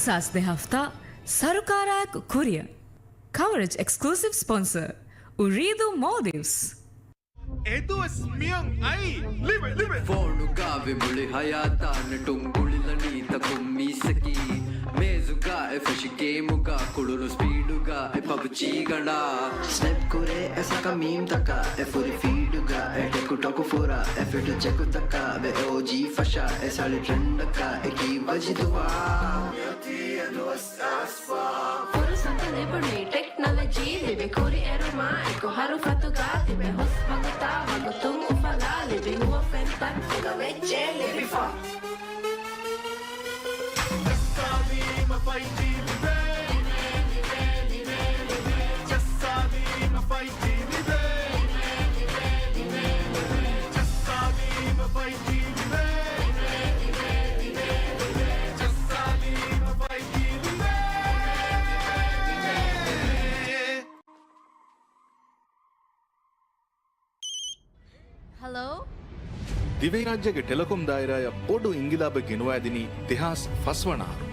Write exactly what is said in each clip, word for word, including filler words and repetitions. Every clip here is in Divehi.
ސާސް ދެ ހަފްތާ ސަރުކާރާއެކު ކުރިއަށް. ކަވަރޭޖް އެކްސްކްލޫސިވް ސްޕޮންސަރ، އުރީދޫ މޯލްޑިވްސް. އެދުވަސް މިއަން އައީ. ލިބެ، ލިބެ. ފޯނުގަ ވި މުޅި ހަޔާތާ ނެޓުން ގުޅިލަނީ ތަކުން މީސްއަކީ. މޭޒުގަ އެ ފެށި ގޭމުގަ ކުޅުނު ސްޕީޑުގަ އެ ޕަބްޖީ ގަނޑާ. ސްނެޕް ކުރޭ އެ ސަކަ މީމްތަކަށް އެ ފުރި ފީޑުގަ އެ ޓެކުޓޮކު ފުރާ އެ ފިޓު ޗެކުތަކަށް ވެ އޯޖީ ފަށާ އެ ސަޅި ޓްރެންޑަކަށް އެކީ ވަޖިދުވާ. ފުރުސަތު ލިބުނީ ޓެކްނޮލޮޖީ ލިބި ކުރިއެރުމާ އެކު ހަރުފަތުގަ ތިބެ ހުސް ވަގުތާ ވަގުތުން އުފަލާ ލިބި ހުވަފެންތައް ފުދަވެއްޖެ ލިބިފަ. ޖައްސާލީމަ ފައިވް ޖީ ލިބޭ. ޖައްސާލީމަ ފައިވް ޖީ ލިބޭ. ހަލޯ؟ ދިވެހިރާއްޖޭގެ ޓެލެކޮމް ދާއިރާއަށް ބޮޑު އިންގިލާބެއް ގެނުވައިދިނީ ދެހާސް ފަސް ވަނަ އަހަރު.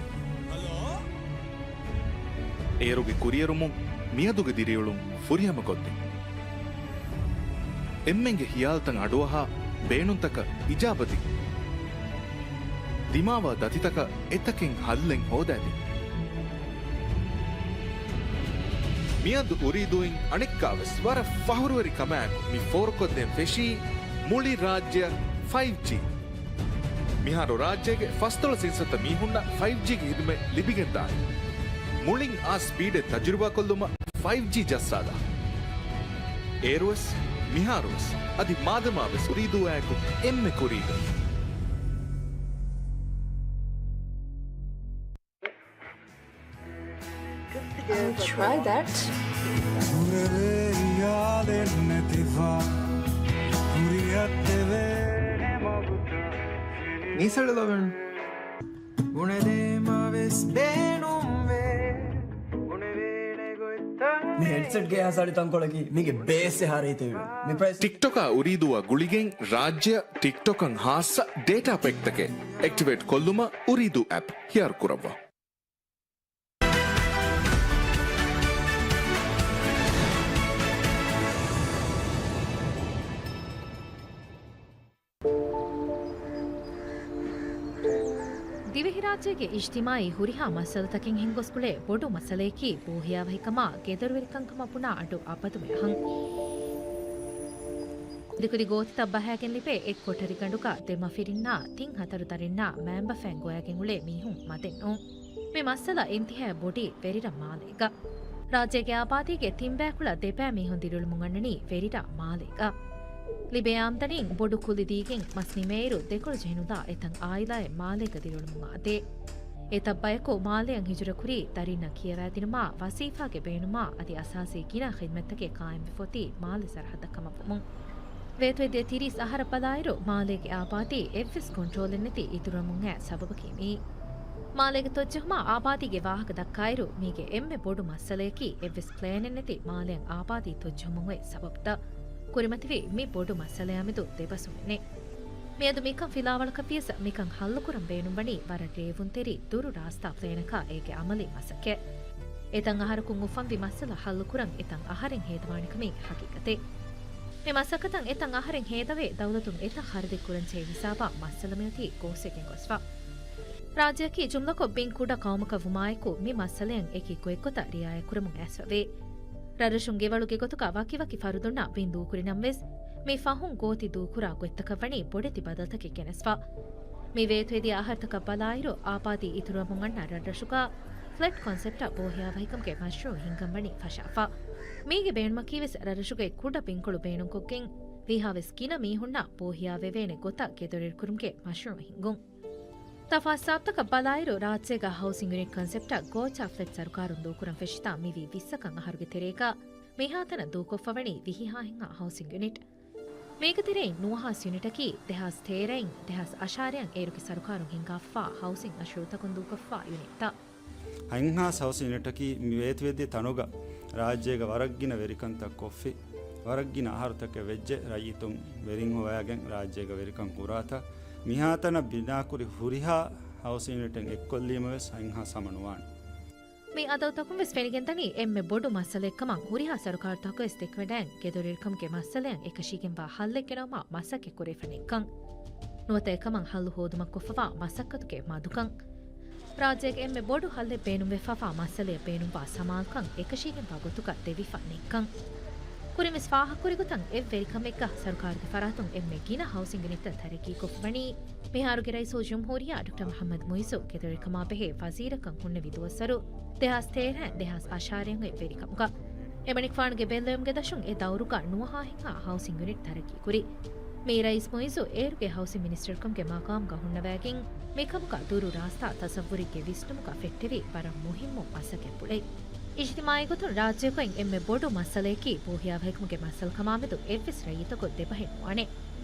އޭރުގެ ކުރިއެރުމުން މިއަދުގެ ދިރިއުޅުން ފުރިހަމަކޮށްދިން. އެންމެންގެ ހިޔާލުތައް އަޑުއަހާ، ބޭނުންތަކަށް އިޖާބަދިން. ދިމާވާ ދަތިތަކަށް އެތަކެއް ހައްލެއް ހޯދައިދިން. މިއަދު އުރީދޫއިން އަނެއްކާވެސް ވަރަށް ފަހުރުވެރި ކަމާއެކު މި ފޯރުކޮށްދޭން ފެށީ މުޅި ރާއްޖެއަށް ފައިވް ޖީ. މިހާރު ރާއްޖޭގެ ފަސްދޮޅަސް އިންސައްތަ މީހުންނަށް ފައިވް ޖީގެ ހިދުމަތް ލިބިގެންދާނެ. މުޅިން އާ ސްޕީޑެއް ތަޖުރިބާކޮށްލުމަށް ފައިވް ޖީ ޖައްސާލާ. އޭރުވެސް، މިހާރުވެސް، އަދި މާދަމާވެސް އުރީދޫއާއެކު އެންމެ ކުރީގަ. I'll try that. މީސަޅު ލޮބެން. މި ހެޑްސެޓްގެ އެހާ ސަޅި ތަންކޮޅަކީ މީގެ ބޭސް އެހާ ރީތިވެ. މި ޕްރައިސް. ޓިކްޓޮކާ އުރީދޫއަށް ގުޅިގެން ރާއްޖެއަށް ޓިކްޓޮކަށް ހާއްސަ ޑޭޓާ ޕެކްތަކެއް އެކްޓިވޭޓް ކޮށްލުމަށް އުރީދޫ އެޕް ހިޔާރު ކުރައްވާ. ދިވެހިރާއްޖޭގެ އިޖްތިމާއީ ހުރިހާ މައްސަލަތަކެއް ހިނގޮސްގުޅޭ ބޮޑު މައްސަލަޔަކީ ބޯހިޔާވަހިކަމާ ގެދޮރުވެރިކަންކަމަށް ބުނާ އަޑު އަބަދުމެ އަހަން. ކުދިކުދި ގޯތިތައް ބަހައިގެން ލިބޭ އެއް ކޮޓަރިގަނޑުގަ ދެ މަފިރިންނާ ތިން ހަތަރު ދަރިންނާ މައިންބަފައިން ގޮވައިގެން އުޅޭ މީހުން މަދެއް ނޫން. މި މައްސަލަ އިންތިހާއަށް ބޮޑީ ވެރިރަށް މާލޭގަ. ރާއްޖޭގެ އާބާދީގެ ތިން ބަޔަކުޅަ ދެ ބައި މީހުން ދިރިއުޅެމުން އަންނަނީ ވެރިރަށް މާލޭގަ. ލިބޭ އާމްދަނީން ބޮޑު ކުލި ދީގެން މަސް ނިމޭއިރު ދެކޮޅު ޖެހިނުލާ އެތައް އާއިލާއެއް މާލޭގަ ދިރިއުޅެމުން އާދޭ. އެތައް ބަޔަކު މާލެއަށް ހިޖުރަކުރީ ދަރިންނަށް ކިޔަވައިދިނުމާ، ވަޒީފާގެ ބޭނުމާ އަދި އަސާސީ ގިނަ ޚިދްމަތްތަކެއް ޤާއިމްވެފަ އޮތީ މާލެ ސަރަހައްދަށް ކަމަށްވުމުން. ވޭތުވެދިޔަ ތިރީސް އަހަރަށް ބަލާއިރު، މާލޭގެ އާބާދީ އެއްވެސް ކޮންޓްރޯލެއް ނެތި އިތުރުވަމުން އައި ސަބަބަކީ މިއީ. މާލޭގެ ތޮއްޖެހުމާ އާބާދީގެ ވާހަކަ ދައްކާއިރު، މީގެ އެންމެ ބޮޑު މައްސަލަޔަކީ އެއްވެސް ޕްލޭނެއް ނެތި މާލެއަށް އާބާދީ ތޮއްޖެހުމުން އޮތް ސަބަބުތައް. ކުރިމަތިވި މި ބޮޑު މައްސަލަޔާމެދު ދެބަސްވުމެއް ނެތް. މިއަދު މިކަން ފިލާވަޅަކަށްވިޔަސް، މިކަން ހައްލުކުރަން ބޭނުންވަނީ ވަރަށް ރޭވުންތެރި ދުރު ރާސްތާ ޕްލޭނަކާ އޭގެ އަމަލީ މަސައްކަތް. އެތައް އަހަރަކުން އުފަންވި މައްސަލަ ހައްލުކުރަން އެތައް އަހަރެއް ހޭދަވާނެކަމީ ހަގީގަތެއް. މި މަސައްކަތަށް އެތައް އަހަރެއް ހޭދަވެ، ދައުލަތުން އެތައް ޚަރަދެއް ކުރަންޖެހޭ ހިސާބާ މައްސަލަ މިއޮތީ ގޯސްވެގެން ގޮސްފަ. ރާއްޖެއަކީ ޖުމްލަކޮށް ބިން ކުޑަ ޤައުމަކަށް ވުމާއެކު، މި މައްސަލައަށް އެކި ގޮތްގޮތަށް ރިޢާޔަތްކުރަމުން އައިސްފަވޭ. ރަށްރަށުން ގެވަޅުގެ ގޮތުގަ ވަކިވަކި ފަރުދުންނަށް ބިން ދޫކުރިނަމަވެސް، މި ފަހުން ގޯތި ދޫކުރާ ގޮތްތަކަށް ވަނީ ބޮޑެތި ބަދަލުތަކެއް ގެނެސްފަ. މި ވޭތުވެދިޔަ އަހަރުތަކަށް ބަލާއިރު، އާބާދީ އިތުރުވަމުން އަންނަ ރަށްރަށުގަ ފްލެޓް ކޮންސެޕްޓަށް ބޯހިޔާވަހިކަމުގެ މަޝްރޫޢު ހިންގަންވަނީ ފަށާފަ. މީގެ ބޭނުމަކީވެސް ރަށްރަށުގައި ކުޑަ ބިންކޮޅު ބޭނުންކޮށްގެން، ވީހާވެސް ގިނަ މީހުންނަށް ބޯހިޔާވެވޭނެ ގޮތަށް ގެދޮރުވެރިކުރުމުގެ މަޝްރޫޢު ހިންގުން. ތަފާތު ސާބްތަކަށް ބަލާއިރު، ރާއްޖޭގަ ހައުސިން ޔުނިޓް ކޮންސެޕްޓަށް ގޯޗާ ފްލެޓް ސަރުކާރުން ދޫކުރަން ފެށިތާ މިވީ ވިއްސަކަށް އަހަރުގެ ތެރޭގަ މިހާތަނަށް ދޫކޮށްފަވަނީ ވިހި ހާހެއްހާ ހައުސިން ޔުނިޓް. މީގެ ތެރެއިން ނުވަހާސް ޔުނިޓަކީ ދެހާސް ތޭރައިން ދެހާސް އަށާރައިން އޭރުގެ ސަރުކާރުން ހިންގާފައިވާ ހައުސިން މަޝްރޫޢުތަކުން ދޫކޮށްފައިވާ ޔުނިޓްތައް. ހަތްހާސް ހައުސިން ޔުނިޓަކީ މި ވޭތުވެދިޔަ ތަނުގަ ރާއްޖޭގަ ވަރަށްގިނަ ވެރިކަންތައް ކޮށްފި، ވަރަށްގިނަ އަހަރުތަކެއް ވެއްޖެ ރައްޔިތުން ވެރިން ހޮވައިގެން ރާއްޖޭގަ ވެރިކަން ކުރާތާ، މިހާތަނަށް ބިނާކުރި ހުރިހާ ހައުސިން ޔުނިޓެއް އެއްކޮށްލީމަވެސް އަތްހާސް ހަމަނުވާނެ. މި އަދަދުތަކުން ވެސް ފެނިގެންދަނީ އެންމެ ބޮޑު މައްސަލައެއްކަމަށް ހުރިހާ ސަރުކާރުތަކުވެސް ދެކެވަޑައިން ގެދޮރުވެރިކަމުގެ މައްސަލައަށް އެކަށީގެންވާ ހައްލެއް ގެނައުމަށް މަސައްކަތް ކުރެވިފަ ނެތްކަން. ނުވަތަ އެކަމަށް ހައްލު ހޯދުމަށް ކޮށްފަވާ މަސައްކަތުގެ މަދުކަން. ރާއްޖޭގެ އެންމެ ބޮޑު ހައްލެއް ބޭނުންވެފަވާ މައްސަލަޔަށް ބޭނުންވާ ސަމާލުކަން އެކަށީގެންވާ ގޮތުގަ ދެވިފަ ނެތްކަން. ކުރިންވެސް ފާހަގަކުރި ގޮތަށް އެއްވެރިކަމެއްގަ ސަރުކާރުގެ ފަރާތުން އެންމެ ގިނަ ހައުސިން ޔުނިޓްތައް ތަރައްގީކޮށްފަވަނީ މިހާރުގެ ރައީސުލްޖުމްހޫރިއްޔާ ޑޮކްޓަރ މުޙައްމަދު މުޢިއްޒު ގެދޮރުވެރިކަމާ ބެހޭ ވަޒީރަކަށް ހުންނެވި ދުވަސްވަރު ދެހާސް ތޭރަ ދެހާސް އަށާރައިން އޮތް ވެރިކަމުގަ. އެމަނިކުފާނުގެ ބެއްލެވުމުގެ ދަށުން އެ ދައުރުގަ ނުވަހާހެންހާ ހައުސިން ޔުނިޓް ތަރައްގީކުރި. މިއީ ރައީސް މުޢިއްޒު އޭރުގެ ހައުސިން މިނިސްޓަރކަމުގެ މަގާމުގަ ހުންނަވައިގެން މިކަމުގަ ދުރު ރާސްތާ ތަސައްވުރެއްގެ ވިސްނުމުގަ ފެއްޓެވި ވަރަށް މުހިއްމު މަސައްކަތްޕުޅެއް. އިޖްތިމާޢީ ގޮތުން ރާއްޖޭގައި އެންމެ ބޮޑު މައްސަލައަކީ ބޯހިޔާވަހިކަމުގެ މައްސަލަކަމާމެދު އެއްވެސް ރައްޔިތަކު ދެބަހެއް ނުވާނެ.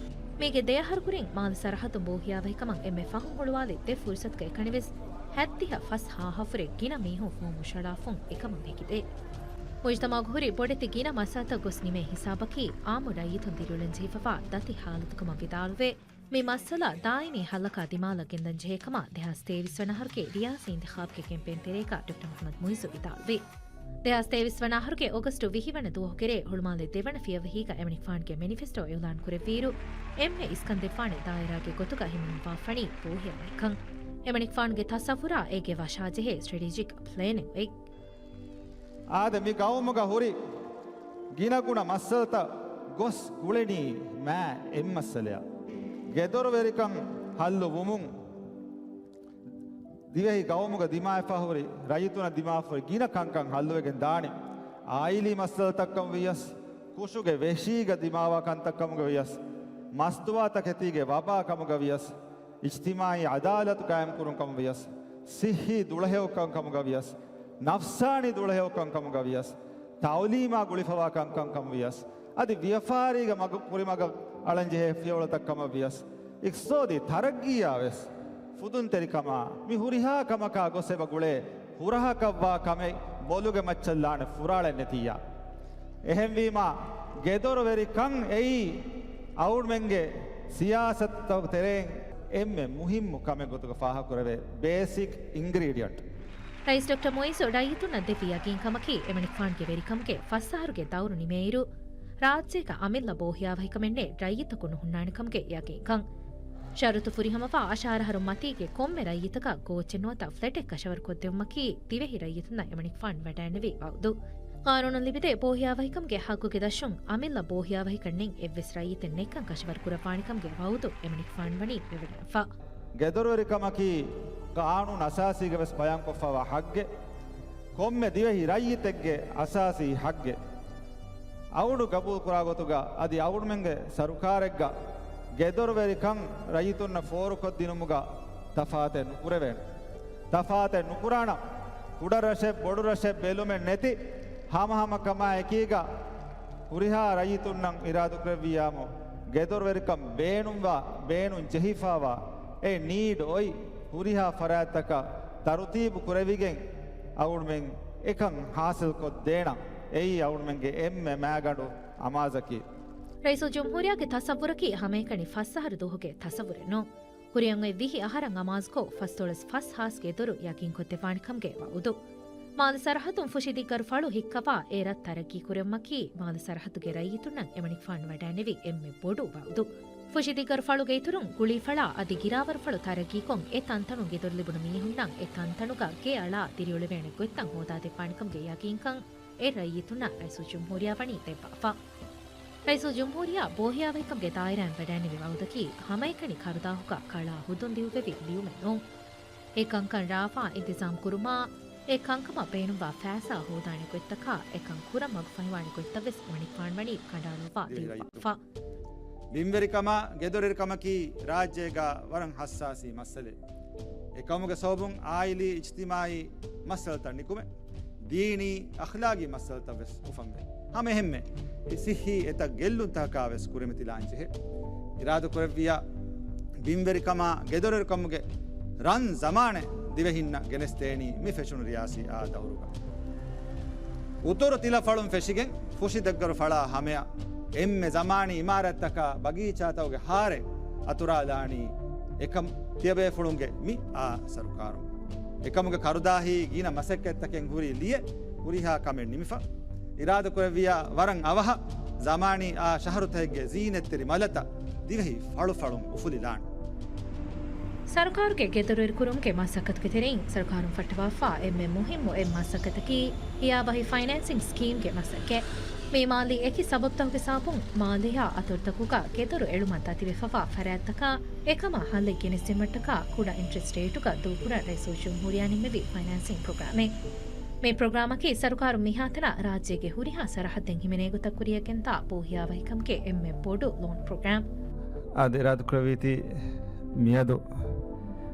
މީގެ ދެއަހަރު ކުރިން މާލެ ސަރަހައްދުން ބޯހިޔާވަހިކަމަށް އެންމެ ފަހުން ހުޅުވާލި ދެ ފުރުސަތުގެ އެކަނިވެސް ހައްދިހަ ފަސް ހާހަފުރެ ގިނަ މީހުން ފޯމު ޝަޅާފުން އެކަމަށް ވެކިދޭ. މުޖްތަމައުގަ ހުރި ބޮޑެތި ގިނަ މައްސަލަތައް ގޮސް ނިމޭ ހިސާބަކީ އާއްމު ރައްޔިތުން ދިރިއުޅެން ޖެހިފަވާ ދަތި ހާލަތުކަމަށް ވިދާޅުވޭ. މި މައްސަލަ ދާއިމީ ހައްލަކާ ދިމާލަށް ގެންދަން ޖެހޭ ކަމަށް ދެހާސް ތޭވީސް ވަނަ އަހަރުގެ ރިޔާސީ އިންތިޚާބުގެ ކެމްޕޭން ތެރޭގަ ޑޮކްޓަރ މުޙައްމަދު މުޢިއްޒު ވިދާޅުވި. ދެހާސް ތޭވީސް ވަނަ އަހަރުގެ އޮގަސްޓު ވިހި ވަނަ ދުވަހުގެ ރޭ ހުޅުމާލެ ދެވަނަ ފިޔަވަހީގަ އެމަނިކުފާނުގެ މެނިފެސްޓޯ އިޢުލާން ކުރެއްވިއިރު، އެންމެ އިސްކަންދެއްވާނެ ދާއިރާގެ ގޮތުގަ ހިމެނުންވާފަނީ ބޯހިޔާވަހިކަން. އެމަނިކުފާނުގެ ތަސައްވުރާ އޭގެ ވަށާޖެހޭ ސްޓްރެޓެޖިކް ޕްލޭނެއް އޮތް. އާދެ، މި ގައުމުގަ ހުރި ގިނަގުނަ މައްސަލަތައް ގޮސް ގުޅެނީ މާ އެއްމައްސަލަޔަށް. ގެދޮރުވެރިކަން ހައްލު ވުމުން ދިވެހި ގައުމުގަ ދިމާވެފަ ހުރި، ރައްޔިތުންނަށް ދިމާވެފަ ހުރި ގިނަ ކަންކަން ހައްލުވެގެން ދާނެ. އާއިލީ މައްސަލަތައްކަމުގަ ވިޔަސް، ކުށުގެ ވެށީގަ ދިމާވާ ކަންތައްކަމުގަ ވިޔަސް، މަސްތުވާތަކެތީގެ ވަބާ ކަމުގަ ވިޔަސް، އިޖްތިމާޢީ އަދާލަތު ޤާއިމްކުރުން ކަމުގަ ވިޔަސް، ޞިއްޙީ ދުޅަހެޔޮކަން ކަމުގަ ވިޔަސް، ނަފްސާނީ ދުޅަހެޔޮކަން ކަމުގަ ވިޔަސް، ތަޢުލީމާ ގުޅިފަވާ ކަންކަން ކަމުގަ ވިޔަސް، އަދި ވިޔަފާރީގެ މަގު ކުރިމަގަށް އަޅަންޖެހޭ ފިޔަވަޅުތައް ކަމަށް ވިޔަސް، އިޤްތިޞާދީ ތަރައްގީއާ ވެސް ފުދުންތެރިކަމާ މި ހުރިހާ ކަމަކާ ގޮސް އެބަ ގުޅޭ ހުރަހަކަށްވާ ކަމެއް ބޮލުގެ މައްޗަށް ލާނެ ފުރާޅެއް ނެތިއްޔާ. އެހެންވީމާ، ގެދޮރުވެރިކަން އެއީ އަޅުމެންގެ ސިޔާސަތުތަކުގެ ތެރެއިން އެންމެ މުހިއްމު ކަމެއް ގޮތުގަ ފާހަގަކުރެވޭ ބޭސިކް އިންގްރީޑިއަންޓް. ރައީސް ޑޮކްޓަރ މުޢިއްޒު ރައްޔިތުންނަށް ދެއްވި ޔަގީންކަމަކީ، އެމަނިކުފާނުގެ ވެރިކަމުގެ ފަސް އަހަރުގެ ދައުރު ނިމޭއިރު، ރާއްޖޭގަ އަމިއްލަ ބޯހިޔާވަހިކަމެއްނެތް ރައްޔިތަކު ނުހުންނާނެކަމުގެ ޔަގީންކަން. ޝަރުތު ފުރިހަމަވާ އަށާރަ އަހަރު މަތީގެ ކޮންމެ ރައްޔިތަކަށް ގޯއްޗެއް ނުވަތަ ފްލެޓެއް ކަށަވަރުކޮށްދެއްވުމަކީ ދިވެހި ރައްޔިތުންނަށް އެމަނިކުފާނު ވަޑައިންނެވި ވަޢުދު. ޤާނޫނުން ލިބިދޭ ބޯހިޔާވަހިކަމުގެ ހައްގުގެ ދަށުން އަމިއްލަ ބޯހިޔާވަހިކަން ނެތް އެއްވެސް ރައްޔިތެއް ނެތްކަން ކަށަވަރުކުރައްވާނެކަމުގެ ވަޢުދު އެމަނިކުފާނު ވަނީ ވެވަޑައިގަންފަ. ގެދޮރުވެރިކަމަކީ ޤާނޫނު އަސާސީގަ ވެސް ބަޔާންކޮށްފަވާ ހައްގެއް، ކޮންމެ ދިވެހި ރައްޔިތެއްގެ އަސާސީ ހައްގެއް. އަޅުގަނޑު ގަބޫލުކުރާ ގޮތުގަ އަދި އަޅުގަނޑުމެންގެ ސަރުކާރެއްގަ ގެދޮރުވެރިކަން ރައްޔިތުންނަށް ފޯރުކޮށްދިނުމުގަ ތަފާތެއް ނުކުރެވޭނެ. ތަފާތެއް ނުކުރާނަން، ކުޑަ ރަށެއް ބޮޑު ރަށެއް ބެލުމެއް ނެތި، ހަމަހަމަކަމާ އެކީގަ ހުރިހާ ރައްޔިތުންނަށް އިރާދަކުރެއްވިއްޔާމު، ގެދޮރުވެރިކަން ބޭނުންވާ، ބޭނުން ޖެހިފަވާ، އެ ނީޑް އޮތް ހުރިހާ ފަރާތްތަކަށް ތަރުތީބު ކުރެވިގެން އަޅުގަނޑުމެން އެކަން ހާސިލްކޮށްދޭނަން. އެއީ އަޅުގަނޑުމެންގެ އެންމެ މާގަނޑު އަމާޒަކީ. ރައީސުލްޖުމްހޫރިއްޔާގެ ތަސައްވުރަކީ ހަމައެކަނި ފަސް އަހަރު ދުވަހުގެ ތަސައްވުރެއް ނޫން. ކުރިއަށް އޮތް ވިހި އަހަރަށް އަމާޒުކޮށް، ފަސްދޮޅަސް ފަސް ހާސް ގެދޮރު ޔަގީންކޮށްދެއްވާނެކަމުގެ ވަޢުދު. މާލެ ސަރަހައްދުން ފުށި ދިއްގަރު ފަޅު ހިއްކަވާ، އެ ރަށް ތަރައްގީ ކުރެވުމަކީ މާލެ ސަރަހައްދުގެ ރައްޔިތުންނަށް އެމަނިކުފާނު ވަޑައިނެވި އެންމެ ބޮޑު ވަޢުދު. ފުށި ދިއްގަރު ފަޅުގެ އިތުރުން ގުޅީފަޅާ އަދި ގިރާވަރުފަޅު ތަރައްގީކޮށް، އެ ތަންތަނުން ގެދޮރު ލިބުނު މީހުންނަށް އެ ތަންތަނުގަ ގެ އަޅާ ދިރިއުޅެވޭނެ ގޮތްތައް ހޯދާދެއްވާނެކަމުގެ ޔަގީންކަން އެ ރައްޔިތުންނަށް ރައީސުލްޖުމްހޫރިއްޔާ ވަނީ ދެއްވާފަ. ރައީސުލްޖުމްހޫރިއްޔާ ބޯހިޔާވަހިކަމުގެ ދާއިރާއިން ވަޑައިނެވި ވަޢުދަކީ ހަމައެކަނި ކަރުދާހުގަ ކަޅާ ހުދުން ދިއުއްވެވި ލިޔުމެއް ނޫން. އެ ކަންކަން ރާވާ އިންތިޒާމް ކުރުމާ، އެ ކަންކަމަށް ބޭނުންވާ ފައިސާ ހޯދާނެ ގޮތްތަކާ، އެކަން ކުރަން މަގުފަހިވާނެ ގޮތްތައް ވެސް އެމަނިކުފާނު ވަނީ ކަނޑައަޅުއްވާ ދިއުއްވާފަ. ބިންވެރިކަމާ ގެދޮރުވެރިކަމަކީ ރާއްޖޭގަ ވަރަށް ހައްސާސީ މައްސަލައެއް. އެކަމުގެ ސަބަބުން އާއިލީ އިޖްތިމާޢީ މައްސަލަތައް ނިކުމެ، ދީނީ އަޚްލާގީ މައްސަލަތައް ވެސް އުފަންވޭ. ހަމަ އެހެންމެ، ސިއްހީ އެތައް ގެއްލުންތަކަކާ ވެސް ކުރިމަތިލާން ޖެހޭ. އިރާދަކުރެއްވިއްޔާ، ބިންވެރިކަމާ ގެދޮރުވެރިކަމުގެ ރަން ޒަމާނެއް ދިވެހިންނަށް ގެނެސްދޭނީ މި ފެށުނު ރިޔާސީ އާ ދައުރުގަ. އުތުރު ތިލަފަޅުން ފެށިގެން ފުށި ދިއްގަރު ފަޅާ ހަމަޔަށް އެންމެ ޒަމާނީ އިމާރާތްތަކާ ބަގީޗާތަކުގެ ހާރެއް އަތުރާލާނީ އެކަމް ތިޔަބޭފުޅުންގެ މި އާ ސަރުކާރުން. އެކަމުގެ ކަރުދާހީ ގިނަ މަސައްކަތްތަކެއް ހުރީ ލިޔެ ހުރިހާ ކަމެއް ނިމިފަ. އިރާދަކުރެއްވިޔާ ވަރަށް އަވަހަށް ޒަމާނީ އާ ޝަހަރުތަކެއްގެ ޒީނަތްތެރި މަލަތައް ދިވެހި ފަޅުފަޅުން އުފުލިލާނެ. ސަރުކާރުގެ ގެދޮރުވެރިކުރުމުގެ މަސައްކަތުގެ ތެރެއިން ސަރުކާރުން ފައްޓަވާފާ އެންމެ މުހިއްމު އެއް މަސައްކަތަކީ ހިޔާވަހި ފައިނޭންސިން ސްކީމްގެ މަސައްކަތް. މި މާލީ އެކި ސަބަބުތަކުގެ ސަބަބުން މާލޭއާ އަތޮޅުތަކުގަ ގެދޮރު އެޅުމަށް ދަތިވެފަވާ ފަރާތްތަކާ އެކަމާ ހައްލެއް ގެނެސްދިނުމަށްޓަކާ ކުޑަ އިންޓްރެސްޓް ރޭޓުގަ ދޫކުރަން ރައީސުލްޖުމްހޫރިއްޔާ ނިންމެވި ފައިނޭންސިން ޕްރޮގްރާމެއް. މި ޕްރޮގްރާމަކީ ސަރުކާރުން މިހާތަނަށް ރާއްޖޭގެ ހުރިހާ ސަރަހައްދެއް ހިމެނޭގޮތަށް ކުރިއަށްގެންދާ ބޯހިޔާވަހިކަމުގެ އެންމެ ބޮޑު ލޯން ޕްރޮގްރާމް. އާދެ، އިރާދަކުރެއްވީތީ މިއަދު